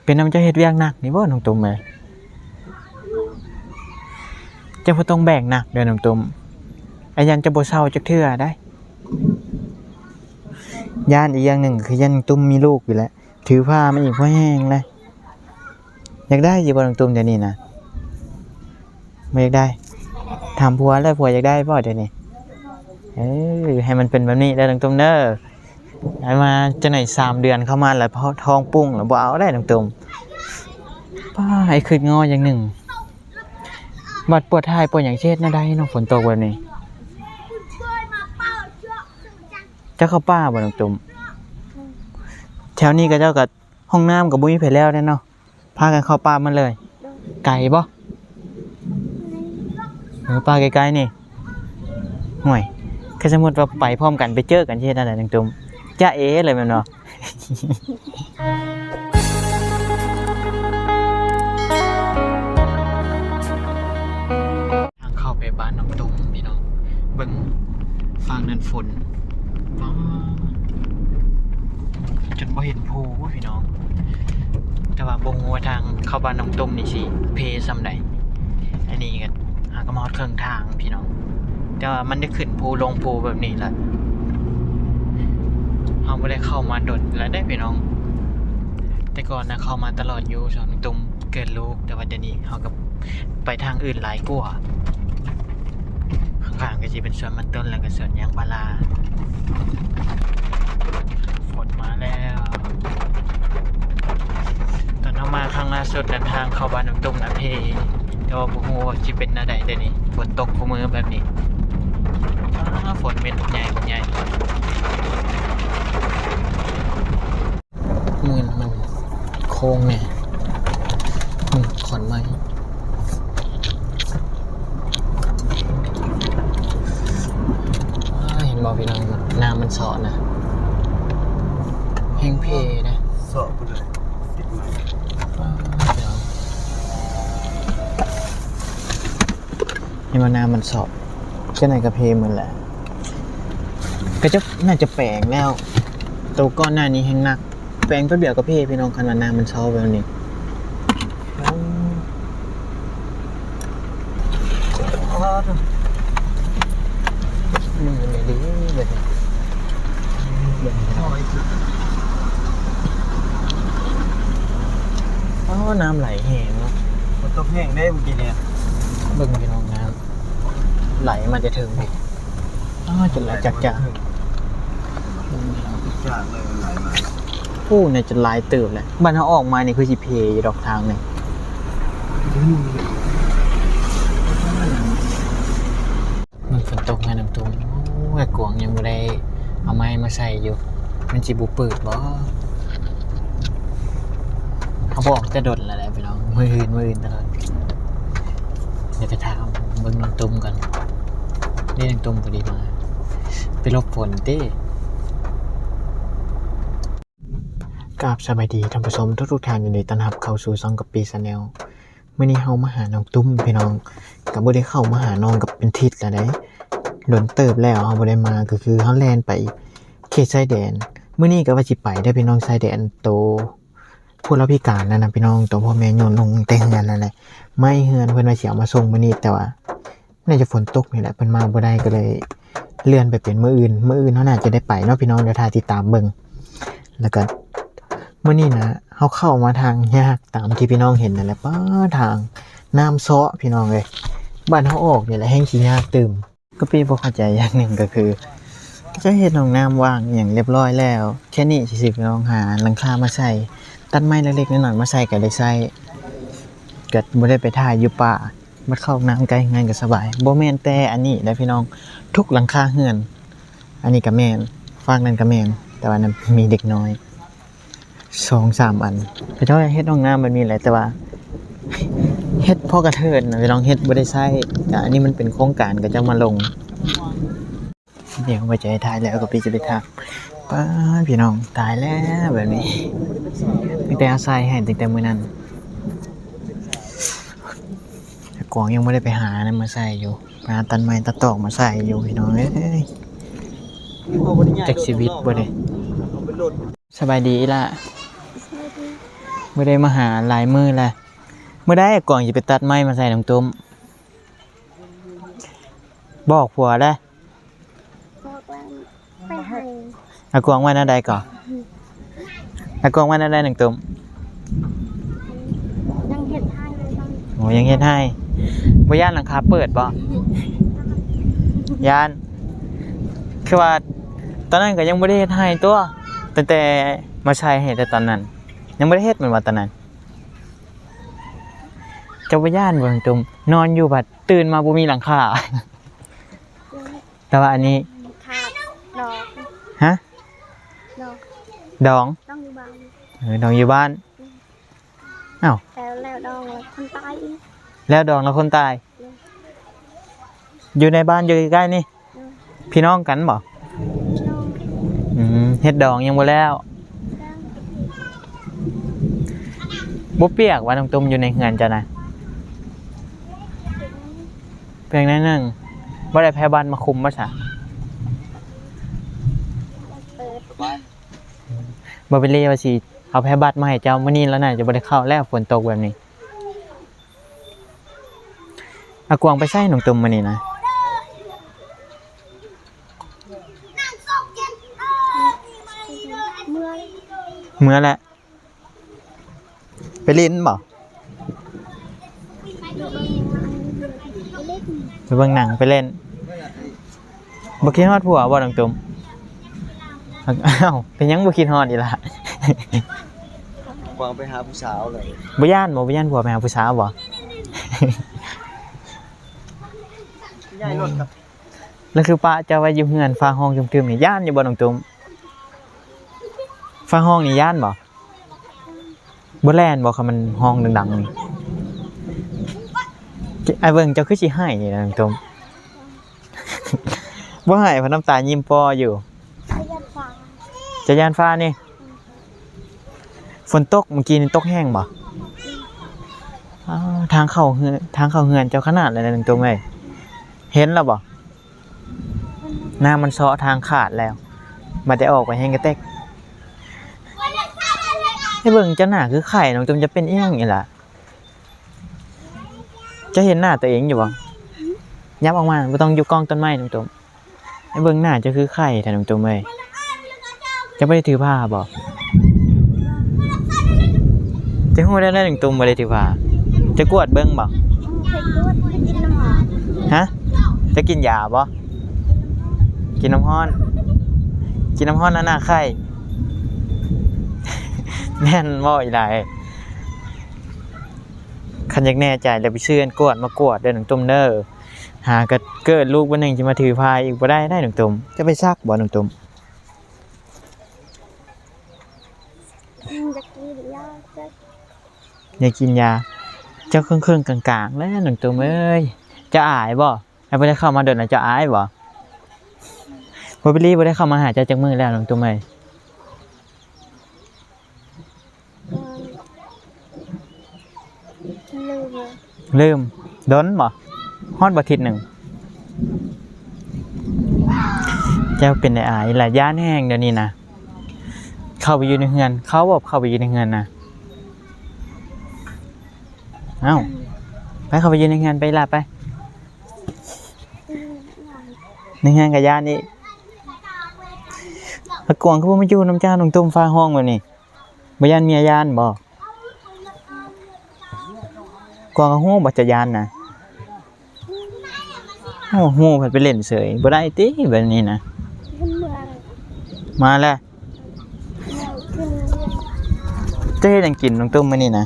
ເປັນນຳເຈົ້າເຮັດວຽກໜັກນີ້ບໍ່ນ້ອງຕຸ້ມເອີຍ? ເຈົ້າບໍ່ຕ້ອງແບກໜັກເດີນ້ອງຕຸ້ມ. ອາຍັນຈະບໍ່ເຊົາຈັກເທື່ອໄດ໋. ຢ້ານອີກຢ່າງໜຶ່ງຄືຢ້ານນ້ອງຕຸ້ມມີລູກຢູ່ແລ້ວ ຖືພາມາອີກພໍແຮງເລີຍ. ຢາກໄດ້ຢູ່ບໍ່ນ້ອງຕຸ້ມດຽວນີ້ນະ? ບໍ່ຢາກໄດ້. ຖາມຜົວແລ້ວ ຜົວຢາກໄດ້ບໍ່ດຽວນີ້? ເອີ ໃຫ້ມັນເປັນແບບນີ້ເດີນ້ອງຕຸ້ມເດີ. ໃຫ້ມາຈັ່ງໃດ ສາມເດືອນເຂົ້າມາແລ້ວ ທ້ອງປຸ້ງແລ້ວ ບໍ່ເອົາໄດ໋ນ້ອງຕຸ້ມ. ປ້າ ອ້າຍຄຶດງໍຢ່າງໜຶ່ງ ບັດປວດຖ່າຍປວດຫຍັງຊິເຮັດແນວໃດເນາະ ຝົນຕົກແບບນີ້. ເຈົ້າເຂົ້າປ່າບໍ່ນ້ອງຕຸ້ມ? ແຖວນີ້ເຂົາເຈົ້າກໍ ຫ້ອງນ້ຳກໍບໍ່ມີໃຜແລ້ວເດ້ເນາະ ພາກັນເຂົ້າປ່າໝົດເລີຍ. ໄກບໍ່? ເອີ ປ່າໃກ້ໆນີ້. ໂອ້ຍ ຄັນສົມມຸດວ່າໄປພ້ອມກັນ ໄປເຈີກັນ ຊິເຮັດແນວໃດນ້ອງຕຸ້ມ? ຈະເອເລີຍແມ່ນບໍ່? ທາງເຂົ້າໄປບ້ານນ້ອງຕຸ້ມພີ່ນ້ອງ ເບິ່ງຝັ່ງນັ້ນຝົນ ປ້າ ຈົນບໍ່ເຫັນພູພີ່ນ້ອງ. ແຕ່ວ່າບໍ່ຮູ້ວ່າທາງເຂົ້າບ້ານນ້ອງຕຸ້ມນີ້ຊິເພສ່ຳໃດ. ອັນນີ້ກໍຫາກໍມາຮອດເຄິ່ງທາງພີ່ນ້ອງ ແຕ່ວ່າມັນໄດ້ຂຶ້ນພູລົງພູແບບນີ້ລະ. ເຮົາບໍ່ໄດ້ເຂົ້າມາດົນແລ້ວເດ້ພີ່ນ້ອງ ແຕ່ກ່ອນນະເຂົ້າມາຕະຫຼອດຢູ່ຊ່ວງນ້ອງຕຸ້ມເກີດລູກ ແຕ່ວ່າດຽວນີ້ເຮົາກໍ ໄປທາງອື່ນຫຼາຍກວ່າ. ຂ້າງໆກໍຊິເປັນສວນມັນຕົ້ນ ແລ້ວກໍສວນຢາງພາລາ. ຝົນມາແລ້ວ. ຕອນເຮົາມາຄັ້ງລ່າສຸດນັ້ນ ທາງເຂົ້າບ້ານນ້ອງຕຸ້ມນະເພ ແຕ່ວ່າບໍ່ຮູ້ວ່າຊິເປັນແນວໃດເດນີ້ ຝົນຕົກຄູ່ມື້ແບບນີ້. ອ້າ ຝົນເມັດໃຫຍ່ບັກໃຫຍ່. ມື້ນີ້ມັນໂຄ້ງແນ່ ມັນຂອນໄມ້. ອ້າ ເຫັນບໍ່ພີ່ນ້ອງ ນ້ຳມັນເຊາະນະ ແຮງເພເດ້ ເຊາະພຸ້ນເລີຍ ຕິດໄມ້. ອ້າ ພີ່ນ້ອງ ເຫັນວ່ານ້ຳມັນຊອກ ຈັ່ງໃດກໍເພໝົດແຫຼະ. ເຂົາເຈົ້າໜ້າຈະແປງແລ້ວ ໂຕກ່ອນໜ້ານີ້ແຮງໜັກ ແປງແປັບດຽວກໍເພພີ່ນ້ອງ ຄັນວ່ານ້ຳມັນຊອກແບບນີ້. ໂອ້ ອ້າ ມັນເປັນໄງດີແບບນີ້. ອ້າ ນ້ຳໄຫຼແຮງເນາະ ຝົນຕົກແຮງເດ້ມື້ກີ້ນີ້. ເບິ່ງພີ່ນ້ອງ ນ້ຳໄຫຼມາແຕ່ເທິງພຸ້ນ. ອ້າ ຈົນໄຫຼຈັກຈາກ ຈາກເລີຍໄຫຼມາ. ໂອ້ ນີ້ຈະຫຼາຍເຕີບແຫຼະ ບ້ານເຮົາອອກມານີ້ຄືຊິເພຢູ່ດອກທາງນີ້. ມັນຝົນຕົກໃຫ້ນ້ຳຕົມ. ໂອ້ຍ ກວາງຍັງບໍ່ໄດ້ເອົາໄມ້ມາໃສ່ຢູ່ ມັນຊິບໍ່ປືດບໍ່? ເຮົາບໍ່ອອກແຕ່ດົນແລ້ວແຫຼະພີ່ນ້ອງ ມື້ອື່ນ ມື້ອື່ນຕະຫຼອດ. ດຽວໄປຖາມເບິ່ງນ້ອງຕົມກ່ອນ. ນີ້ນ້ອງຕົມພໍດີມາ ໄປຫຼົບຝົນຕິ. ກາບສະບາຍດີທ່ານຜູ້ຊົມທຸກໆທ່ານ ຍິນດີຕ້ອນຮັບເຂົ້າສູ່ຊ່ອງກະປິ Channel. ມື້ນີ້ເຮົາມາຫານ້ອງຕຸ້ມພີ່ນ້ອງ ກໍບໍ່ໄດ້ເຂົ້າມາຫານ້ອງກໍເປັນທິດແລ້ວເດ້ ດົນເຕີບແລ້ວເຮົາບໍ່ໄດ້ມາ ກໍຄືເຮົາແລ່ນໄປເຂດຊາຍແດນ. ມື້ນີ້ກໍວ່າຊິໄປເດ້ພີ່ນ້ອງ ຊາຍແດນໂຕຜູ້ລາວພິການນັ້ນນະພີ່ນ້ອງ ໂຕພໍ່ແມ່ໂຍນລົງແຕ່ເຮືອນນັ້ນແຫຼະ ໄມ້ເຮືອນເພິ່ນວ່າຊິເອົາມາສົ່ງມື້ນີ້ ແຕ່ວ່າ ໜ້າຈະຝົນຕົກນີ້ແຫຼະ ເພິ່ນມາບໍ່ໄດ້ ກໍເລີຍເລື່ອນໄປເປັນມື້ອື່ນ. ມື້ອື່ນເຮົາໜ້າຈະໄດ້ໄປເນາະພີ່ນ້ອງ ດຽວຖ້າຕິດຕາມເບິ່ງ. ແລ້ວກໍມື້ນີ້ນະ ເຮົາເຂົ້າມາທາງຍາກຕາມທີ່ພີ່ນ້ອງເຫັນນັ້ນແຫຼະ. ປ້າ ທາງນ້ຳເຊາະພີ່ນ້ອງເອີຍ ບ້ານເຮົາອອກນີ້ແຫຼະແຮ່ງຊິຍາກຕື່ມ. ກະປິບໍ່ເຂົ້າໃຈຢ່າງໜຶ່ງກໍຄື ເຂົາເຈົ້າເຮັດຫ້ອງນ້ຳວ່າງອີ່ຫຍັງລຽບຮ້ອຍແລ້ວ ແຄ່ນີ້ຊື່ໆ ພີ່ນ້ອງ ຫາຫຼັງຄາມາໃສ່ ຕັດໄມ້ເລັກໆນ້ອຍໆມາໃສ່ກໍໄດ້ໃຊ້ ກໍບໍ່ໄດ້ໄປຖ່າຍຢູ່ປ່າ. ບັດເຂົ້າຫ້ອງນ້ຳໃກ້ເຮືອນກໍສະບາຍ. ບໍ່ແມ່ນແຕ່ອັນນີ້ເດ້ພີ່ນ້ອງ ທຸກຫຼັງຄາເຮືອນ ອັນນີ້ກໍແມ່ນ ຟາກນັ້ນກໍແມ່ນ ແຕ່ວ່ານັ້ນມີເດັກນ້ອຍສອງສາມອັນ. ເຂົາເຈົ້າເຮັດຫ້ອງນ້ຳແບບນີ້ແຫຼະ ແຕ່ວ່າເຮັດພໍກະເທີນນະພີ່ນ້ອງ ເຮັດບໍ່ໄດ້ໃຊ້. ກະອັນນີ້ມັນເປັນໂຄງການເຂົາເຈົ້າມາລົງ. ດຽວໄວ້ໃຈຖ່າຍແລ້ວກໍໄປ ຈະໄປຖາມ. ປ້າ ພີ່ນ້ອງ ຕາຍແລ້ວແບບນີ້ ຕັ້ງແຕ່ເຮົາໃສ່ໃຫ້ ຕັ້ງແຕ່ມື້ນັ້ນ ກວາງຍັງບໍ່ໄດ້ໄປຫານັ້ນມາໃສ່ຢູ່ ໄປຫາຕັດໄມ້ຕັດຕອກມາໃສ່ຢູ່ ພີ່ນ້ອງເອີຍ. ຈັກຊີວິດບໍ່ເດ້. ສະບາຍດີອີ່ຫຼ້າ. ບໍ່ໄດ້ມາຫາຫຼາຍມື້ແລ້ວ. ມື້ໃດອາກວາງຊິໄປຕັດໄມ້ມາໃສ່ນ້ອງຕຸ້ມ? ບອກຜົວແລ້ວ. ບອກວ່າໄປໃຫ້. ອາກວາງວ່າແນວໃດກໍ? ອາກວາງວ່າແນວໃດນ້ອງຕຸ້ມ? ຍັງເຮັດໃຫ້. ໂອ້ ຍັງເຮັດໃຫ້. ບໍ່ຢ້ານຫຼັງຄາເປີດບໍ່? ຢ້ານ. ຄືວ່າຕອນນັ້ນກໍຍັງບໍ່ໄດ້ເຮັດໃຫ້ຕົວະ, ຕັ້ງແຕ່ມາໃສ່ໃຫ້ແຕ່ຕອນນັ້ນ ຍັງບໍ່ໄດ້ເຮັດແມ່ນບໍ່ຕອນນັ້ນ? ເຈົ້າບໍ່ຢ້ານບໍ່ນ້ອງຕຸ້ມ? ນອນຢູ່ບັດຕື່ນມາບໍ່ມີຫຼັງຄາ. ແຕ່ວ່າອັນນີ້ ຂາດດອກ. ຮະ? ດອກ. ດອງ? ດອງຢູ່ບ້ານ. ເອີ ດອງຢູ່ບ້ານ. ອືມ. ອ້າວ ແລ້ວ ແລ້ວດອງແລ້ວຄົນຕາຍອີກ. ແລ້ວດອງແລ້ວຄົນຕາຍ. ໂດຍ. ຢູ່ໃນບ້ານຢູ່ໃກ້ໆນີ້? ໂດຍ. ພີ່ນ້ອງກັນບໍ່? ພີ່ນ້ອງ. ອືມ ເຮັດດອງຍັງບໍ່ແລ້ວ. ຍັງ. ບໍ່ປຽກຫວານ້ອງຕຸ້ມ ຢູ່ໃນເຮືອນເຈົ້ານະ? ປຽກໜ້ອຍໜຶ່ງ. ບໍ່ໄດ້ໃຜບ້ານມາຄຸມບໍ່ຊະ? ເປີດ. ບໍ່ເປັນເລວ່າຊິເອົາແພບັດມາໃຫ້ເຈົ້າ ມື້ນີ້ລາວໜ້າຈະບໍ່ໄດ້ເຂົ້າແລ້ວ ຝົນຕົກແບບນີ້. ອາກວາງໄປໃສນ້ອງຕຸ້ມມື້ນີ້ນະ? ເມືອ ເມືອແລ້ວ. ໄປຫຼິ້ນບໍ່? ໄປເບິ່ງໜັງ ໄປຫຼິ້ນ. ບໍ່ຄິດຮອດຜົວບໍ່ນ້ອງຕຸ້ມ? ອ້າວ ເປັນຫຍັງບໍ່ຄິດຮອດອີ່ຫຼ້າ? ກວາງໄປຫາຜູ້ສາວເລີຍ. ບໍ່ຢ້ານບໍ່? ບໍ່ຢ້ານຜົວໄປຫາຜູ້ສາວບໍ່? ຍ້າຍລົດກັບ ແລ້ວຄືປະເຈົ້າໄວ້ຢູ່ເຮືອນ ຟ້າຮ້ອງຕຶມໆນີ້ ຢ້ານຢູ່ບໍ່ນ້ອງຕຸ້ມ? ຟ້າຮ້ອງນີ້ຢ້ານບໍ່? ບໍ່ແລ່ນບໍ່ ຄັນມັນຮ້ອງດັງໆນີ້? ອ້າຍເບິ່ງ ເຈົ້າຄືຊິໄຫ້ນີ້ນະນ້ອງຕຸ້ມ. ບໍ່ໄຫ້ ເພາະນ້ຳຕາຍິ້ມປໍຢູ່. ເຈົ້າຢ້ານຟ້າ ເຈົ້າຢ້ານຟ້ານີ້? ອືມ. ຝົນຕົກມື້ກີ້ນີ້ຕົກແຮງບໍ່? ອືມ. ອ້າວ ທາງເຂົ້າເຮືອນ ທາງເຂົ້າເຮືອນເຈົ້າຂະໜາດໃດນະນ້ອງຕຸ້ມເອີຍ. ເຫັນແລ້ວບໍ່? ນ້ຳມັນເຊາະທາງຂາດແລ້ວ ບາດໄດ້ອອກໄປແຮງກະແຕັກ. ໃຫ້ເບິ່ງ ເຈົ້າໜ້າຄືໄຂ້ ນ້ອງຕຸ້ມຈະເປັນອີ່ຫຍັງນີ້ລະ? ເຈົ້າເຫັນໜ້າຕົວເອງຢູ່ບໍ່? ຫຍັບອອກມາ ບໍ່ຕ້ອງຢູ່ກ້ອງຕົ້ນໄມ້ ນ້ອງຕຸ້ມ. ໃຫ້ເບິ່ງໜ້າເຈົ້າຄືໄຂ້ແທ້ ນ້ອງຕຸ້ມເອີຍ. ເຈົ້າບໍ່ໄດ້ຖືພາບໍ່? ເຈົ້າຮູ້ແນວໃດ ນ້ອງຕຸ້ມບໍ່ໄດ້ຖືພາ? ເຈົ້າກວດເບິ່ງບໍ່? ເອີ ເຄີຍກວດ ເຄີຍກິນນ້ຳຮ້ອນ. ຮະ? ເຈົ້າກິນຢາບໍ່? ກິນນ້ຳຮ້ອນ ກິນນ້ຳຮ້ອນແລ້ວໜ້າໄຂ້. ແມ່ນບໍ່ອີ່ຫຼ້າ? ຄັນຢາກແນ່ໃຈແລ້ວ ໄປຊື້ອັນກວດມາກວດເດີ ນ້ອງຕຸ້ມເດີ. ຫາກະເກີດລູກມື້ໜຶ່ງ ຊິມາຖືພາອີກບໍ່ໄດ້ໄດ໋ ນ້ອງຕຸ້ມ. ເຈົ້າໄປສັກບໍ່ ນ້ອງຕຸ້ມ? ອືມ ຢາກກິນຢາ. ຢາກກິນຢາ. ເຈົ້າເຄິ່ງໆກາງໆແຫຼະ ນ້ອງຕຸ້ມເອີຍ. ເຈົ້າອາຍບໍ່? ອ້າຍບໍ່ໄດ້ເຂົ້າມາດົນແລ້ວ ເຈົ້າອາຍບໍ່? ບໍ່ເປັນລີ ບໍ່ໄດ້ເຂົ້າມາຫາເຈົ້າຈັກມື້ແລ້ວ ນ້ອງຕຸ້ມເອີຍ. ລືມ ລືມ. ດົນບໍ່? ຮອດບໍ່ທິດໜຶ່ງ? ເຈົ້າເປັນໄດ້ອາຍລະ ຢ້ານແຮງດຽວນີ້ນະ. ເຂົ້າໄປຢູ່ໃນເຮືອນ ເຂົ້າບໍ່ ເຂົ້າໄປຢູ່ໃນເຮືອນນະ? ເອົ້າ ໄປເຂົ້າໄປຢູ່ໃນເຮືອນໄປລະ ໄປ. ໃນເຮືອນກໍຢ້ານອີກ. ອາກວາງຄືບໍ່ມາຢູ່ນຳເຈົ້າ ນ້ອງຕຸ້ມ ຟ້າຮ້ອງແບບນີ້. ບໍ່ຢ້ານເມຍຢ້ານບໍ່? ກວາງກໍຮູ້ບໍ່ຈະຢ້ານນະ. ໂອ້ ຮູ້ ເພິ່ນໄປຫຼິ້ນເສີຍ ບໍ່ໄດ້ຕິແບບນີ້ນະ. ມາແລ້ວ. ເຈົ້າເຮັດຫຍັງກິນ ນ້ອງຕຸ້ມ ມື້ນີ້ນະ?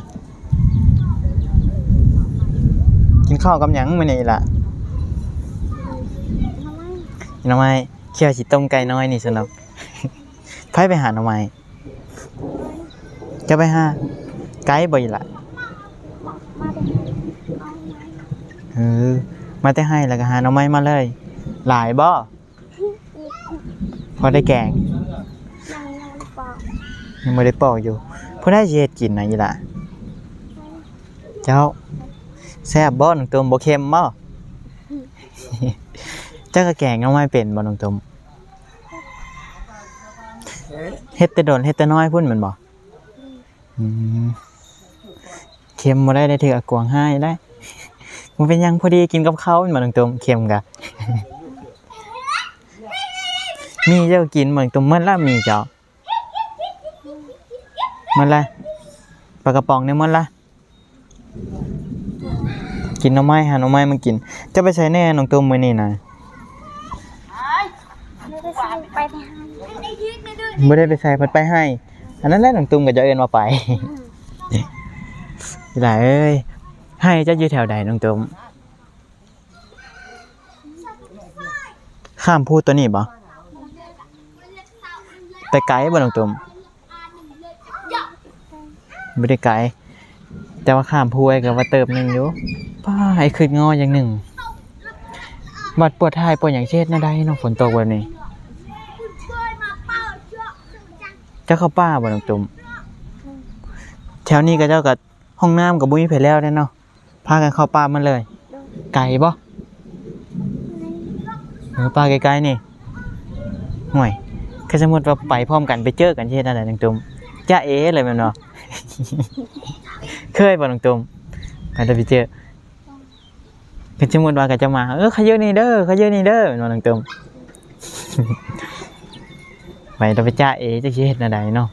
ກິນເຂົ້າກັບຫຍັງມື້ນີ້ລະ? ໜໍ່ໄມ້. ໜໍ່ໄມ້ ຄິດວ່າຊິຕົ້ມໄກ່ນ້ອຍນີ້ຊັ້ນດອກ. ໃຜໄປຫາໜໍ່ໄມ້? ເຈົ້າໄປຫາ. ໄກບໍ່ອີ່ຫຼະ? ເອີ ມາແຕ່ໄຮ່ແລ້ວກໍຫາໜໍ່ໄມ້ມາເລີຍ. ຫຼາຍບໍ່? ພໍໄດ້ແກງ? ຍັງ ຍັງບໍ່ໄດ້ປອກ. ຍັງບໍ່ໄດ້ປອກຢູ່. ຜູ້ໃດຊິເຮັດກິນນະອີ່ຫຼະ? ເຈົ້າ. ແຊບບໍ່ນ້ອງຕຸ້ມ? ບໍ່ເຄັມບໍ່? ເຈົ້າກໍແກງໜໍ່ໄມ້ເປັນບໍ່ນ້ອງຕຸ້ມ? ເຮັດແຕ່ດົນ ເຮັດແຕ່ນ້ອຍພຸ້ນແມ່ນບໍ່? ອືມ. ອືມ ເຄັມບໍ່ໄດ້ ໄດ້ຖືກອາກວງຮ້າຍໄດ້. ບໍ່ເປັນຫຍັງ ພໍດີກິນກັບເຂົ້າແມ່ນບໍ່ນ້ອງຕຸ້ມ? ເຄັມກະ ມີເຈົ້າກິນບໍ່ນ້ອງຕຸ້ມ? ໝົດລະ ມີເຈົ້າ ໝົດລະ ປາກະປ໋ອງນີ້ໝົດລະ. ກິນໜໍ່ໄມ້ ຫາໜໍ່ໄມ້ມາກິນ. ເຈົ້າໄປໃສແດ່ນ້ອງຕຸ້ມມື້ນີ້ນະ? ບໍ່ໄດ້ໄປໃສ ບໍ່ໄດ້ໄປໃສ ພັດໄປໄຮ່. ອັນນັ້ນແຫຼະນ້ອງຕຸ້ມກໍຈະເອີ້ນວ່າໄປ. ອີ່ຫຼ້າເອີຍ ໄຮ່ເຈົ້າຢູ່ແຖວໃດນ້ອງຕຸ້ມ? ຂ້າມພູຕົວນີ້ບໍ່? ແຕ່ໄກບໍ່ນ້ອງຕຸ້ມ? ບໍ່ໄດ້ໄກ ແຕ່ວ່າຂ້າມພູໄປກໍວ່າເຕີບໜຶ່ງຢູ່. ປ້າ ໄອ້ຄຶດງໍຢ່າງໜຶ່ງ ບາດປວດຖ່າຍປວດຫຍັງຊິເຮັດແນວໃດເນາະ ຝົນຕົກແບບນີ້. ເຈົ້າເຂົ້າປ່າບໍ່ນ້ອງຕຸ້ມ? ແຖວນີ້ເຂົາເຈົ້າກໍ ຫ້ອງນ້ຳກໍບໍ່ມີໃຜແລ້ວເດ້ເນາະ ພາກັນເຂົ້າປ່າໝົດເລີຍ. ໂດຍ. ໄກບໍ່? ເອີ ປ່າໃກ້ໆນີ້. ຫ້ວຍ ຄັນສົມມຸດວ່າໄປພ້ອມກັນ ໄປເຈີກັນຊິເຮັດແນວໃດນ້ອງຕຸ້ມ? ຈະເອເລີຍແມ່ນບໍ່? ເຄີຍບໍ່ນ້ອງຕຸ້ມ? ໄປແລ້ວໄປເຈີ ຄັນສົມມຸດວ່າເຂົາເຈົ້າມາ ເອີ ຂ້ອຍຢູ່ນີ້ເດີ ຂ້ອຍຢູ່ນີ້ເດີ ແມ່ນບໍ່ນ້ອງຕຸ້ມ? ໄປແລ້ວໄປຈະເອ ຈັກຊິເຮັດແນວໃດເນາະ?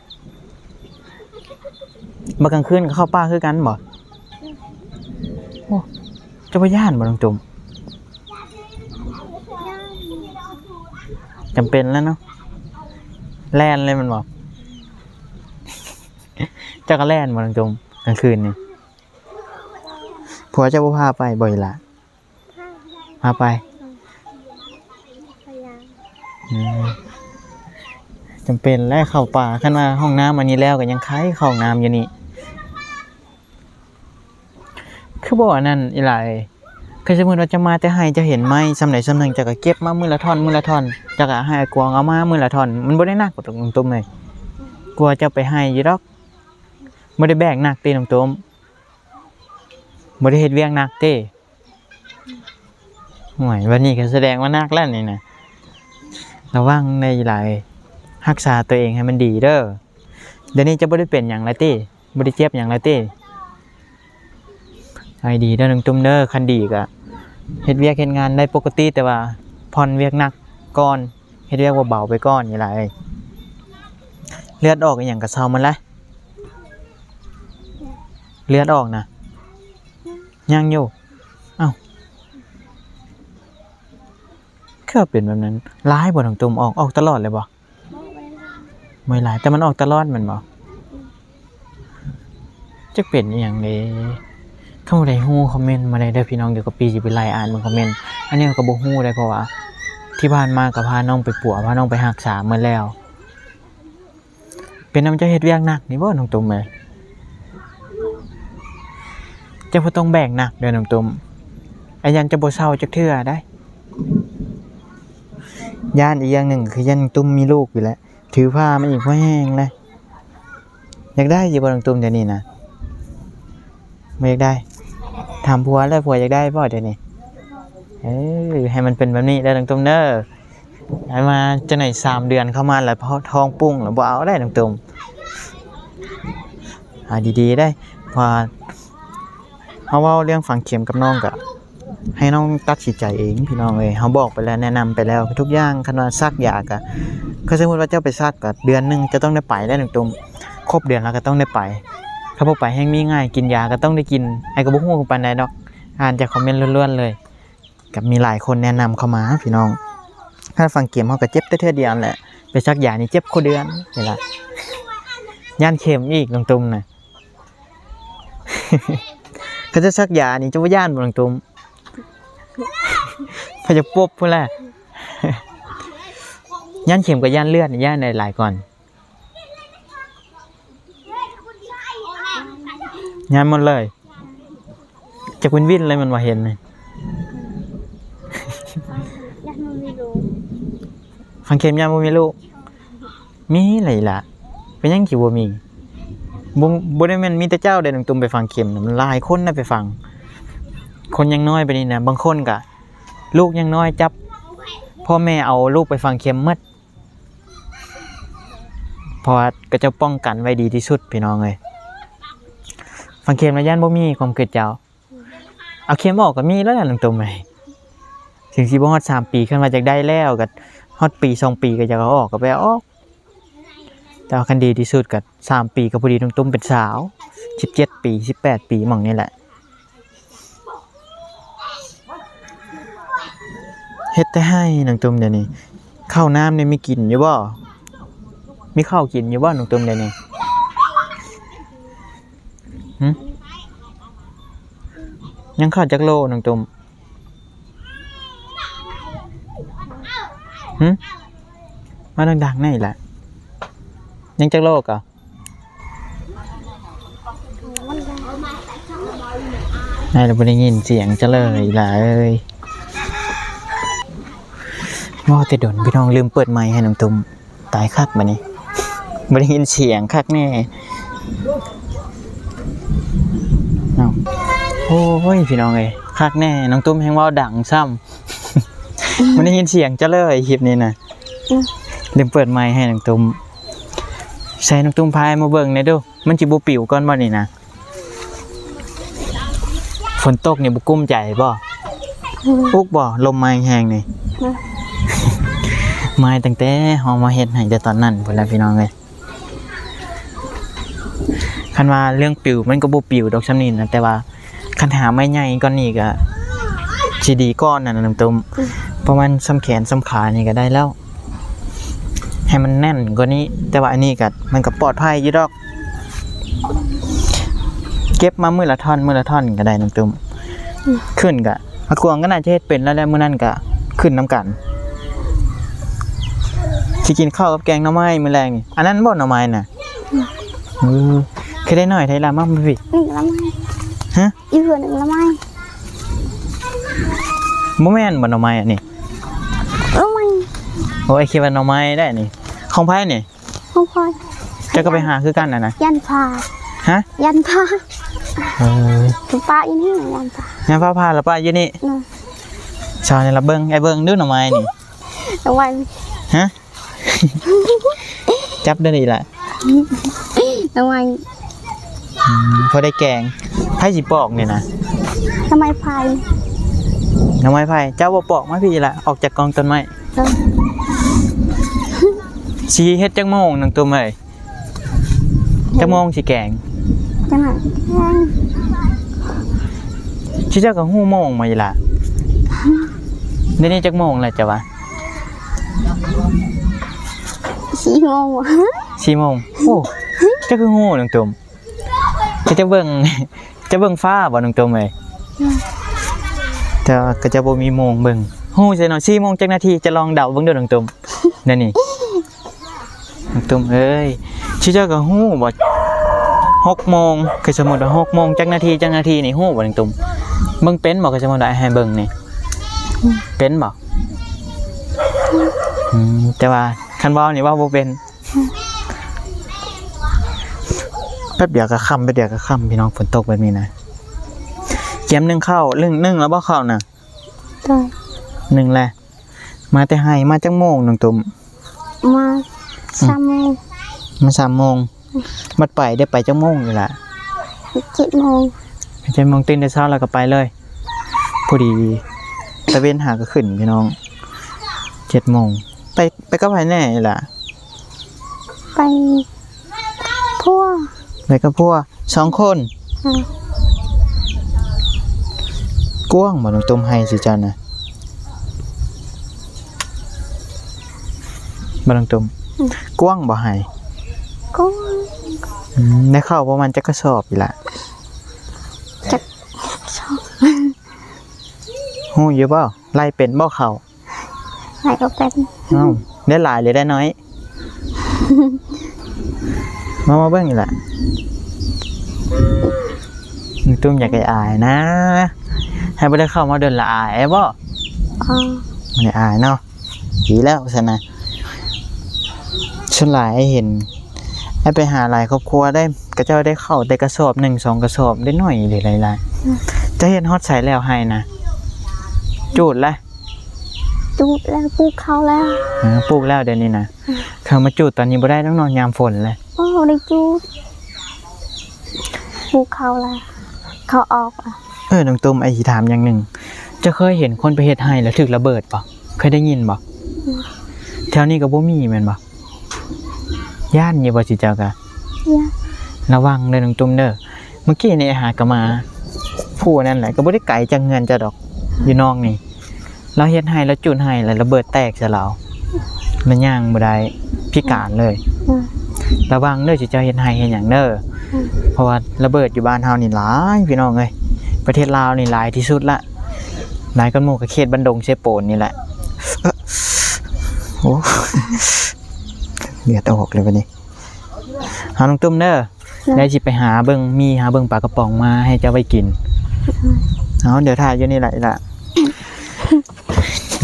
ບັດກາງຄືນກໍເຂົ້າປ່າຄືກັນບໍ່? ໂອ້ ເຈົ້າບໍ່ຢ້ານບໍ່ນ້ອງຕຸ້ມ? ຈຳເປັນແລ້ວເນາະ ແລ່ນເລີຍແມ່ນບໍ່? ເຈົ້າກໍແລ່ນບໍ່ນ້ອງຕຸ້ມ ກາງຄືນນີ້? ຜົວເຈົ້າບໍ່ພາໄປບໍ່ອີ່ຫຼ້າ? ພາໄປ. ອືມ ຈຳເປັນແຫຼະເຂົ້າປ່າ ຄັນວ່າຫ້ອງນ້ຳອັນນີ້ແລ້ວກໍຍັງໄຄເຂົ້າຫ້ອງນ້ຳຢູ່ນີ້. ຄືບໍ່ອັນນັ້ນອີ່ຫຼ້າເອີຍ ຄັນສົມມຸດວ່າເຈົ້າມາແຕ່ໄຮ່ ເຈົ້າເຫັນໄມ້ສ່ຳໃດສ່ຳໜຶ່ງ ເຈົ້າກໍເກັບມາມື້ລະທ່ອນ ມື້ລະທ່ອນ ເຈົ້າກໍໃຫ້ອາກວງເອົາມາມື້ລະທ່ອນ ມັນບໍ່ໄດ້ໜັກດອກນ້ອງຕຸ້ມເອີຍ. ກວ່າເຈົ້າໄປໄຮ່ຢູ່ດອກ ບໍ່ໄດ້ແບກໜັກຕິນ້ອງຕຸ້ມ? ບໍ່ໄດ້ເຮັດວຽກໜັກຕິ? ໂອ້ຍ ບັດນີ້ກໍສະແດງວ່າໜັກແລ້ວນີ້ນະ. ລະວັງໄດ້ຫຼາຍ ຮັກສາຕົວເອງໃຫ້ມັນດີເດີ. ດຽວນີ້ເຈົ້າບໍ່ໄດ້ເປັນຫຍັງແລ້ວຕິ? ບໍ່ໄດ້ເຈັບຫຍັງແລ້ວຕິ? ໃຫ້ດີເດີນ້ອງຕຸ້ມເດີ. ຄັນດີກໍເຮັດວຽກເຮັດງານໄດ້ປົກກະຕິ ແຕ່ວ່າຜ່ອນວຽກໜັກກ່ອນ ເຮັດວຽກເບົາໆໄປກ່ອນນີ້ລະເອີຍ. ເລືອດອອກອີ່ຫຍັງກໍເຊົາໝົດລະ? ເລືອດອອກນະ? ຍັງຢູ່. ເອົ້າ ຄືວ່າເປັນແບບນັ້ນ? ຫຼາຍບໍ່ນ້ອງຕຸ້ມ? ອອກ ອອກຕະຫຼອດເລີຍບໍ່? ບໍ່ຫຼາຍ ແຕ່ມັນອອກຕະຫຼອດແມ່ນບໍ່? ຈັກເປັນອີ່ຫຍັງເດ. ຄັນຜູ້ໃດຮູ້ຄອມເມັນມາໄດ້ເດີພີ່ນ້ອງ. ດຽວກະປີຊິໄປໄລ່ອ່ານເບິ່ງຄອມເມັນ. ອັນນີ້ກໍບໍ່ຮູ້ໄດ໋ ເພາະວ່າທີ່ຜ່ານມາກໍພານ້ອງໄປປົວ ພານ້ອງໄປຮັກສາໝົດແລ້ວ. ເປັນນຳເຈົ້າເຮັດວຽກໜັກນີ້ບໍ່ນ້ອງຕຸ້ມເອີຍ? ເຈົ້າບໍ່ຕ້ອງແບກໜັກເດີນ້ອງຕຸ້ມ. ອາ ຢ້ານເຈົ້າບໍ່ເຊົາຈັກເທື່ອໄດ໋. ຢ້ານອີກຢ່າງໜຶ່ງຄືຢ້ານນ້ອງຕຸ້ມມີລູກຢູ່ແຫຼະ. ຖືພາມາອີກພໍແຮງເລີຍ. ຢາກໄດ້ຢູ່ບໍ່ນ້ອງຕຸ້ມດຽວນີ້ນະ? ບໍ່ຢາກໄດ້. ຖາມຜົວແລ້ວ ຜົວຢາກໄດ້ບໍ່ດຽວນີ້? ເອີ ໃຫ້ມັນເປັນແບບນີ້ເດີນ້ອງຕຸ້ມເດີ. ໃຫ້ມາຈັກໜ້ອຍສາມເດືອນເຂົ້າມາແລ້ວ ທ້ອງປຸ້ງແລ້ວບໍ່ເອົາໄດ໋ນ້ອງຕຸ້ມ. ເອົາດີໆໄດ໋ ເພາະວ່າເຮົາເວົ້າເລື່ອງຝັງເຂັມກັບນ້ອງກະ ໃຫ້ນ້ອງຕັດສິນໃຈເອງພີ່ນ້ອງເອີຍ. ເຮົາບອກໄປແລ້ວ ແນະນຳໄປແລ້ວທຸກຢ່າງ. ຄັນວ່າສັກຢາກະ ຄັນສົມມຸດວ່າເຈົ້າໄປສັກກະເດືອນໜຶ່ງເຈົ້າຕ້ອງໄດ້ໄປແລ້ວນ້ອງຕຸ້ມ. ຄົບເດືອນລະກະຕ້ອງໄດ້ໄປ. ຄັນບໍ່ໄປແຮ່ງມີງ່າຍ ກິນຢາກະຕ້ອງໄດ້ກິນ. ອ້າຍກະບໍ່ຮູ້ປານໃດດອກ ອ່ານຈາກຄອມເມັນລ້ວນໆເລີຍ. ກະມີຫຼາຍຄົນແນະນຳເຂົ້າມາພີ່ນ້ອງ. ຄັນຝັງເຂັມເຮົາກະເຈັບແຕ່ເທື່ອດຽວຫັ້ນແຫຼະ. ໄປສັກຢານີ້ເຈັບຄູ່ເດືອນນີ້ລະ. ຢ້ານເຂັມອີກນ້ອງຕຸ້ມນະ. ຄັນຈະສັກຢານີ້ເຈົ້າບໍ່ຢ້ານບໍ່ນ້ອງຕຸ້ມ? ພະຢາປົບພຸ້ນແຫຼະ. ຢ້ານເຂັມກັບຢ້ານເລືອດນີ້ຢ້ານໃດຫຼາຍກ່ອນ? ຢ້ານໝົດເລີຍ. ຈັກວິນວິນເລີຍແມ່ນບໍ່ເຫັນນີ້? ຢ້ານບໍ່ມີລູກ. ຝັງເຂັມຢ້ານບໍ່ມີລູກ. ມີແຫຼະອີ່ຫຼ້າ. ເປັນຫຍັງຊິບໍ່ມີ? ບໍ່ ບໍ່ໄດ້ແມ່ນມີແຕ່ເຈົ້າເດ້ນ້ອງຕຸ້ມໄປຝັງເຂັມນະ. ມັນຫຼາຍຄົນນະໄປຝັງ. ຄົນຍັງນ້ອຍປານນີ້ນະ. ບາງຄົນກະລູກຍັງນ້ອຍ ຈັບພໍ່ແມ່ເອົາລູກໄປຝັງເຂັມໝົດ. ເພາະວ່າເຂົາເຈົ້າປ້ອງກັນໄວ້ດີທີ່ສຸດພີ່ນ້ອງເອີຍ. ຝັງເຂັມລະຢ້ານບໍ່ມີຄວາມຄິດເຈົ້າ. ເອົາເຂັມອອກກໍມີແລ້ວນະນ້ອງຕຸ້ມເອີຍ. ເຖິງຊິບໍ່ຮອດສາມປີ ຄັນວ່າຢາກໄດ້ແລ້ວກໍຮອດປີສອງປີກໍຢາກເອົາອອກກໍໄປເອົາອອກ. ແຕ່ວ່າຄັນດີທີ່ສຸດກໍສາມປີ ກໍພໍດີນ້ອງຕຸ້ມເປັນສາວ ສິບເຈັດປີ ສິບແປດປີໝ່ອງນີ້ແຫຼະ. ເຮັດແຕ່ໄຮ່ນ້ອງຕຸ້ມດຽວນີ້. ເຂົ້ານ້ຳນີ້ມີກິນຢູ່ບໍ່? ມີເຂົ້າກິນຢູ່ບໍ່ນ້ອງຕຸ້ມດຽວນີ້? ຫຶ? ຍັງເຂົ້າຈັກໂລນ້ອງຕຸ້ມ? ຫຶ? ເວົ້າດັງໆແດ່ອີ່ຫຼ້າ. ຍັງຈັກໂລກໍ? ໄດ້ແລ້ວ ບໍ່ໄດ້ຍິນສຽງເຈົ້າເລີຍອີ່ຫຼ້າເອີຍ. ເວົ້າແຕ່ດົນພີ່ນ້ອງ ລືມເປີດໄມໃຫ້ນ້ອງຕຸ້ມ. ຕາຍຄັກບາດນີ້ ບໍ່ໄດ້ຍິນສຽງຄັກແນ່. ເອົ້າ ໂອ້ຍ ພີ່ນ້ອງເອີຍ ຄັກແນ່ ນ້ອງຕຸ້ມແຮ່ງເວົ້າດັງຊ້ຳ. ບໍ່ໄດ້ຍິນສຽງເຈົ້າເລີຍຄລິບນີ້ນະ. ອືມ ລືມເປີດໄມໃຫ້ນ້ອງຕຸ້ມ. ໃສ່ນ້ອງຕຸ້ມພາຍມາເບິ່ງແດ່ດູ ມັນຊິບໍ່ປິວກ່ອນບໍ່ນີ້ນະ? ຝົນຕົກນີ້ບໍ່ກຸ້ມໃຈບໍ່? ອືມ ອຸກບໍ່ ລົມມາແຮງໆນີ້? ອືມ ມາຕັ້ງແຕ່ເຮົາມາເຮັດໃຫ້ແຕ່ຕອນນັ້ນພຸ້ນແຫຼະພີ່ນ້ອງເອີຍ. ຄັນວ່າເລື່ອງປິວມັນກໍບໍ່ປິວດອກຊ່ຳນີ້ນະ ແຕ່ວ່າຄັນຫາໄມ້ໃຫຍ່ກ່ອນນີ້ກໍຊິດີກ່ອນນະນ້ອງຕຸ້ມ. ອືມ ປະມານຊ່ຳແຂນຊ່ຳຂານີ້ກໍໄດ້ແລ້ວ. ໃຫ້ມັນແໜ້ນກວ່ານີ້ ແຕ່ວ່າອັນນີ້ກໍ ມັນກໍປອດໄພຢູ່ດອກ. ເກັບມາມື້ລະທ່ອນ ມື້ລະທ່ອນກໍໄດ້ນ້ອງຕຸ້ມ. ອືມ ຂຶ້ນກໍ ອາກວງກໍໜ້າຈະເຮັດເປັນແລ້ວແຫຼະ ມື້ນັ້ນກໍຂຶ້ນນຳກັນ. ຊິກິນເຂົ້າກັບແກງໜໍ່ໄມ້ມື້ແລງນີ້. ອັນນັ້ນບໍ່ໜໍ່ໄມ້ນະ? ອືມ ເອີ ຄືໄດ້ໜ້ອຍແທ້ລະ ມາພີ່. ນີ້ໜໍ່ໄມ້. ຮະ? ອີ່ເພື່ອນໜຶ່ງລະໄມ້. ບໍ່ແມ່ນບໍ່ໜໍ່ໄມ້ອັນນີ້? ເອີ ໄມ້. ໂອ້ຍ ຄິດວ່າໜໍ່ໄມ້ໄດ໋ນີ້. ຂອງໃຜນີ້? ຂອງຂ້ອຍ. ເຈົ້າກໍໄປຫາຄືກັນຫັ້ນນະ? ຢ້ານຟ້າ. ຮະ? ຢ້ານຟ້າ. ເອີ ໄປປະຢູ່ນີ້ ຢ້ານຟ້າ. ຢ້ານຟ້າຜ່າລະປະຢູ່ນີ້? ເອີ ຊາວນີ້ລະເບິ່ງ ໄອ້ເບິ່ງດູໜໍ່ໄມ້ນີ້. ໜໍ່ໄມ້. ຮະ? ຈັບໄດ້ນີ້ລະ ໜໍ່ໄມ້. ອືມ ພໍໄດ້ແກງ. ໃຜຊິປອກນີ້ນະ? ໜໍ່ໄມ້ໄຜ່. ໜໍ່ໄມ້ໄຜ່. ເຈົ້າບໍ່ປອກ ມາພີ້ລະ ອອກຈາກກ້ອງຕົ້ນໄມ້. ເອີ ຊິເຮັດຈັກໂມງນ້ອງຕຸ້ມເອີຍ? ຈັກໂມງຊິແກງ? ຈັກໂມງຊິແກງ? ຊິເຈົ້າກໍຮູ້ໂມງບໍ່ອີ່ຫຼ້າ? ດຽວນີ້ຈັກໂມງແລ້ວເຈົ້າວ່າ? ສີ່ໂມງ. ສີ່ໂມງ. ໂອ້ ເຈົ້າຄືຮູ້ນ້ອງຕຸ້ມ? ເຂົາເຈົ້າເບິ່ງ ເຈົ້າເບິ່ງຟ້າບໍ່ນ້ອງຕຸ້ມເອີຍ? ອືມ ແຕ່ວ່າເຂົາເຈົ້າບໍ່ມີໂມງເບິ່ງ. ຮູ້ໃສເນາະ ສີ່ໂມງຈັກນາທີ? ຈະລອງເດົາເບິ່ງດູນ້ອງຕຸ້ມ. ແນວນີ້ ນ້ອງຕຸ້ມເອີຍ ຊື່ເຈົ້າກໍຮູ້ບໍ່? ຫົກໂມງ ຄືສົມມຸດວ່າຫົກໂມງຈັກນາທີ ຈັກນາທີນີ້ຮູ້ບໍ່ນ້ອງຕຸ້ມ? ເບິ່ງເປັນບໍ່? ຄືສົມມຸດວ່າໃຫ້ເບິ່ງນີ້ ອືມ ເປັນບໍ່? ອືມ ແຕ່ວ່າຄັນເວົ້ານີ້ເວົ້າບໍ່ເປັນ. ແປັບດຽວກໍຄ່ຳ ແປັບດຽວກໍຄ່ຳ ພີ່ນ້ອງ ຝົນຕົກແບບນີ້ນະ. ກຽມໜຶ້ງເຂົ້າ ໜຶ້ງ ໜຶ້ງແລ້ວບໍ່ເຂົ້ານະ? ໂດຍ ໜຶ້ງແລ້ວ. ມາແຕ່ໄຮ່ ມາຈັກໂມງນ້ອງຕຸ້ມ? ມາ ອືມ ສາມໂມງ. ມາສາມໂມງ. ອືມ ບັດໄປໄດ້ໄປຈັກໂມງນີ້ລະ? ເຈັດໂມງ. ເຈັດໂມງ ຕື່ນແຕ່ເຊົ້າແລ້ວກໍໄປເລີຍ. ພໍດີຕາເວັນຫາກໍຂຶ້ນ ພີ່ນ້ອງ ເຈັດໂມງ. ໄປ ໄປກັບໃຜແດ່ລະ? ໄປ ຜົວ. ໄປກັບຜົວ ສອງຄົນ. ອືມ ກວ້າງບໍ່ນ້ອງຕຸ້ມ ໄຮ່ຊິເຈົ້ານະ? ບໍ່ນ້ອງຕຸ້ມ? ອືມ ກວ້າງບໍ່ໄຮ່? ກວ້າງ. ອືມ ໄດ້ເຂົ້າປະມານຈັກກະສອບນີ້ລະ? ຈັກສອບ. ຮູ້ຢູ່ບໍ່? ໄລ່ເປັນບໍ່ເຂົ້າ? ໃຜກໍເປັນ. ເອົ້າ ໄດ້ຫຼາຍຫຼືໄດ້ໜ້ອຍ? ມາ ມາເບິ່ງນີ້ລະ. ນ້ອງຕຸ້ມຢາກອາຍໆນະ ໃຫ້ບໍ່ໄດ້ເຂົ້າມາດົນລະອາຍບໍ່? ອໍ ບໍ່ໄດ້ອາຍເນາະ. ດີແລ້ວຊັ້ນນະ. ສ່ວນຫຼາຍອ້າຍເຫັນອ້າຍໄປຫາຫຼາຍຄອບຄົວໄດ໋ ເຂົາເຈົ້າໄດ້ເຂົ້າແຕ່ກະສອບໜຶ່ງສອງກະສອບ ໄດ້ໜ້ອຍເດ ຫຼາຍໆ. ອືມ ເຈົ້າເຮັດຮອດໃສແລ້ວໄຮ່ນະ? ຈູດລະ? ຈູດແລ້ວ ປູກເຂົ້າແລ້ວ. ເອີ ປູກແລ້ວດຽວນີ້ນະ. ອືມ ເຂົ້າມາຈູດຕອນນີ້ບໍ່ໄດ້ດອກເນາະ ຍາມຝົນແຫຼະ. ໂອ້ ໄດ້ຈູດ. ປູກເຂົ້າລະ ເຂົ້າອອກລະ. ເອີ ນ້ອງຕຸ້ມ ອ້າຍຊິຖາມຢ່າງໜຶ່ງ ເຈົ້າເຄີຍເຫັນຄົນໄປເຮັດໄຮ່ແລ້ວຖືກລະເບີດບໍ່? ເຄີຍໄດ້ຍິນບໍ່? ອືມ ແຖວນີ້ກໍບໍ່ມີແມ່ນບໍ່? ຢ້ານຢູ່ບໍ່ ຊິເຈົ້າກະ? ຢ້ານ. ລະວັງເດີນ້ອງຕຸ້ມເດີ. ມື້ກີ້ນີ້ຫາກະມາຜູ້ນັ້ນແຫຼະ ກໍບໍ່ໄດ້ໄກຈາກເຮືອນເຈົ້າດອກ ຢູ່ນອກນີ້. ລາວເຮັດໄຮ່ ລາວຈູດໄຮ່ ແລ້ວລະເບີດແຕກໃສ່ລາວ ລາວຍ່າງບໍ່ໄດ້ ພິການເລີຍ. ອືມ ລະວັງເດີ ຊິເຈົ້າເຮັດໄຮ່ເຮັດຫຍັງເດີ. ອືມ ເພາະວ່າລະເບີດຢູ່ບ້ານເຮົານີ້ຫຼາຍພີ່ນ້ອງເອີຍ ປະເທດລາວນີ້ຫຼາຍທີ່ສຸດລະ ຫຼາຍກວ່າໝູ່ກະເຂດບ້ານດົງເຊໂປນນີ້ແຫຼະ. ໂອ້ ເລືອດອອກເລີຍບັດນີ້. ເອົານ້ອງຕຸ້ມເດີ ໄດ້ຊິໄປຫາເບິ່ງໝີ່ ຫາເບິ່ງປາກະປ໋ອງມາໃຫ້ເຈົ້າໄວ້ກິນ. ເອົາ ດຽວຖ້າຢູ່ນີ້ລະ ອີ່ຫຼ້າ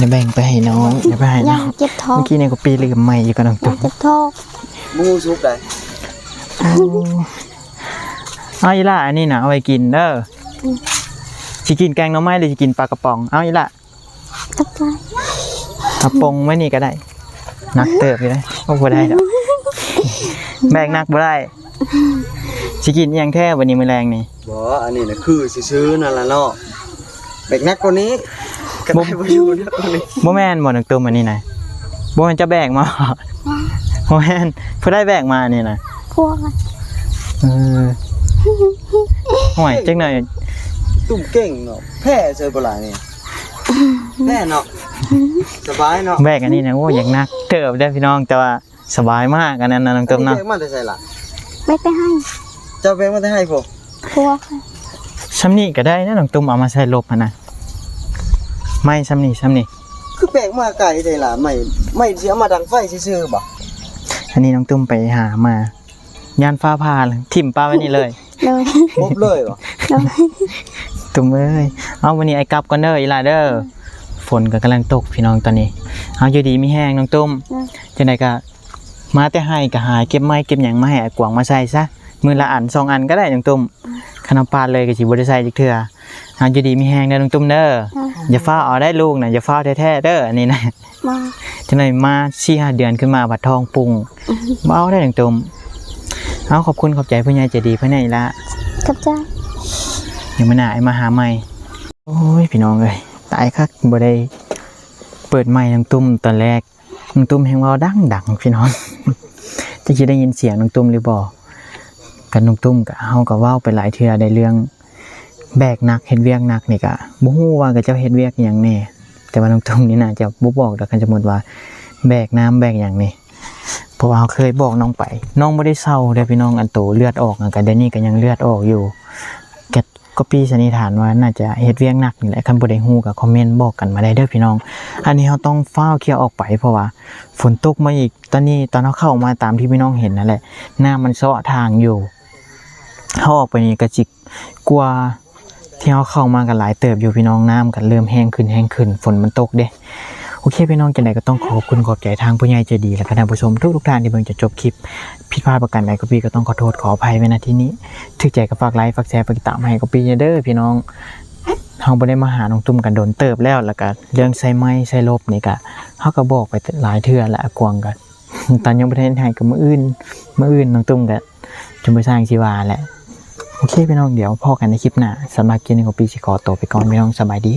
ດຽວແບ່ງໄປໃຫ້ນ້ອງ ດຽວໄປໃຫ້ນ້ອງ. ເຈັບທ້ອງ ເມື່ອກີ້ນີ້ກໍປີລືມໄມ້ຢູ່ກັບນ້ອງຕຸ້ມ ເຈັບທ້ອງ ໝູສຸກໄດ໋. ເອົາ ອີ່ຫຼ້າ ອັນນີ້ນະ ເອົາໄວ້ກິນເດີ. ອືມ ຊິກິນແກງໜໍ່ໄມ້ ຫຼື ຊິກິນປາກະປ໋ອງ? ເອົາ ອີ່ຫຼ້າ ເອົາປົງໄວ້ນີ້ກໍໄດ້ ໜັກເຕີບຢູ່ເດ້. ໂອ້ ບໍ່ໄດ້ດອກ ແບກໜັກບໍ່ໄດ້. ຊິກິນອີ່ຫຍັງແທ້ບັດນີ້ມື້ແລງນີ້? ບໍ່ ອັນນີ້ນະຄືຊື່ໆນັ້ນລະເນາະ ແບກໜັກກວ່ານີ້ກໍໄດ້. ບໍ່ ບໍ່ຢູ່ໜັກກວ່ານີ້. ບໍ່ແມ່ນບໍ່ນ້ອງຕຸ້ມ ອັນນີ້ນະ ບໍ່ແມ່ນເຈົ້າແບກມາບໍ່? ບໍ່ແມ່ນ. ຜູ້ໃດແບກມາອັນນີ້ນະ? ພວກ ເອີ ໂອ້ຍ ຈັກໜ້ອຍ ຕຸ້ມເກັ່ງເນາະ ແພ້ໃສ່ບໍ່ຫຼາຍນີ້. ແນ່ເນາະ ສະບາຍເນາະ. ແບກອັນນີ້ນະ ໂອ້ ຢາກໜັກເຕີບເດ້ພີ່ນ້ອງ ແຕ່ວ່າສະບາຍມາກ ອັນນັ້ນນະນ້ອງຕຸ້ມເນາະ. ອັນນີ້ແບກມາແຕ່ໃສລະ? ແບກແຕ່ໄຮ່. ເຈົ້າແບກມາແຕ່ໄຮ່ພຸ້ນ? ພວກ ຊ່ຳນີ້ກໍໄດ້ນະນ້ອງຕຸ້ມ ເອົາມາໃສ່ລົບຫັ້ນນະ. ໄມ້ຊ່ຳນີ້ ຊ່ຳນີ້ ຄືແບກມາໄກແທ້ລະ? ໄມ້ ໄມ້ຊິເອົາມາດັງໄຟຊື່ໆບໍ່? ອັນນີ້ນ້ອງຕຸ້ມໄປຫາມາ ຢ້ານຟ້າຜ່າ ຖິ້ມປະໄວ້ນີ້ເລີຍ. ໂດຍ ຄົບເລີຍບໍ່? ໂດຍ ຕຸ້ມເອີຍ. ເອົາ ມື້ນີ້ອ້າຍກັບກ່ອນເດີ ອີ່ຫຼ້າເດີ. ອືມ ຝົນກໍກຳລັງຕົກພີ່ນ້ອງຕອນນີ້. ເອົາ ຢູ່ດີມີແຮງນ້ອງຕຸ້ມ. ອືມ ຈັ່ງໃດກໍມາແຕ່ໄຮ່ກໍຫາເກັບໄມ້ເກັບຫຍັງມາໃຫ້ອ້າຍກວາງມາໃສ່ຊະ ມື້ລະອັນສອງອັນກໍໄດ້ນ້ອງຕຸ້ມ. ອືມ ຄັນເອົາປາດເລີຍກໍຊິບໍ່ໄດ້ໃສ່ຈັກເທື່ອ. ເອົາ ຢູ່ດີມີແຮງເດີນ້ອງຕຸ້ມເດີ. ອືມ ຢ່າຟ້າວເອົາໄດ໋ລູກນະ ຢ່າຟ້າວແທ້ໆເດີ ອັນນີ້ນະ. ມາ ຈັກໜ້ອຍມາສີ່ຫ້າເດືອນຂຶ້ນມາບັດທ້ອງປຸ້ງ. ອືມ ບໍ່ເອົາໄດ໋ນ້ອງຕຸ້ມ. ເອົາ ຂອບຄຸນຂອບໃຈຜູ້ໃຫຍ່ໃຈດີເພິ່ນແດ່ອີ່ຫຼ້າ. ຂອບໃຈ. ດຽວມື້ໜ້າອ້າຍມາຫາໃໝ່. ໂອ້ຍ ພີ່ນ້ອງເອີຍ ຕາຍຄັກ ບໍ່ໄດ້ເປີດໄມນ້ອງຕຸ້ມຕອນແລກ. ນ້ອງຕຸ້ມແຮ່ງເວົ້າດັງໆ ພີ່ນ້ອງ ຈັກຊິໄດ້ຍິນສຽງນ້ອງຕຸ້ມຫຼືບໍ່. ກັບນ້ອງຕຸ້ມກະ ເຮົາກະເວົ້າໄປຫຼາຍເທື່ອໃນເລື່ອງ ແບກໜັກເຮັດວຽກໜັກນີ້ກະ ບໍ່ຮູ້ວ່າເຂົາເຈົ້າເຮັດວຽກອີ່ຫຍັງແດ່ ແຕ່ວ່ານ້ອງຕຸ້ມນີ້ໜ້າຈະບໍ່ບອກດອກ ຄັນສົມມຸດວ່າແບກນ້ຳແບກຫຍັງນີ້ ເພາະວ່າເຮົາເຄີຍບອກນ້ອງໄປ ນ້ອງບໍ່ໄດ້ເຊົາເດ້ພີ່ນ້ອງ. ອັນໂຕເລືອດອອກຫັ້ນກະ ດຽວນີ້ກະຍັງເລືອດອອກຢູ່ ກະ ກໍປີ້ສັນນິຖານວ່າໜ້າຈະເຮັດວຽກໜັກນີ້ແຫຼະ. ຄັນຜູ້ໃດຮູ້ກໍຄອມເມັນບອກກັນມາໄດ້ເດີພີ່ນ້ອງ. ອັນນີ້ເຮົາຕ້ອງຟ້າວເຄື່ອອອກໄປ ເພາະວ່າຝົນຕົກມາອີກ. ຕອນນີ້ຕອນເຮົາເຂົ້າມາຕາມທີ່ພີ່ນ້ອງເຫັນນັ້ນແຫຼະ ນ້ຳມັນເຊາະທາງຢູ່ ເຮົາອອກໄປນີ້ກໍຊິ ກວ່າທີ່ເຮົາເຂົ້າມາກໍຫຼາຍເຕີບຢູ່ພີ່ນ້ອງ. ນ້ຳກໍເລີ່ມແຮງຂຶ້ນ ແຮງຂຶ້ນ ຝົນມັນຕົກເດ້. ໂອເຄພີ່ນ້ອງ ຈັ່ງໃດກໍຕ້ອງຂໍຂອບຄຸນຂອບໃຈທາງຜູ້ໃຫຍ່ໃຈດີ ແລະກະທ່ານຜູ້ຊົມທຸກໆທ່ານທີ່ເບິ່ງຈົນຈົບຄລິບ. ຜິດພາດປະການໃດກໍພີ່ກໍຕ້ອງຂໍໂທດຂໍອະໄພໄວ້ ນະ ທີ່ນີ້. ຖືກໃຈກໍຝາກໄລ ຝາກແຊ ຝາກຕິດຕາມໃຫ້ກໍພີ່ແດ່ເດີພີ່ນ້ອງ. ເຮົາບໍ່ໄດ້ມາຫານ້ອງຕຸ້ມກັນດົນເຕີບແລ້ວ ແລ້ວກະເລື່ອງໃສ່ໄມ້ໃສ່ລົບນີ້ກະ ເຮົາກໍບອກໄປຫຼາຍເທື່ອແລ້ວ ອາກວາງກະ ຕາຍັງບໍ່ທັນເຮັດໃຫ້ ກໍມື້ອື່ນ ມື້ອື່ນນ້ອງຕຸ້ມກໍ ຈົນບໍ່ຊ່າງຊິວ່າແຫຼະ. ໂອເຄພີ່ນ້ອງ ດຽວພໍ້ກັນໃນຄລິບໜ້າ. ສຳລັບຄລິບນີ້ກໍພີ່ຊິຂໍໂຕໄປກ່ອນພີ່ນ້ອງ ສະບາຍດີ.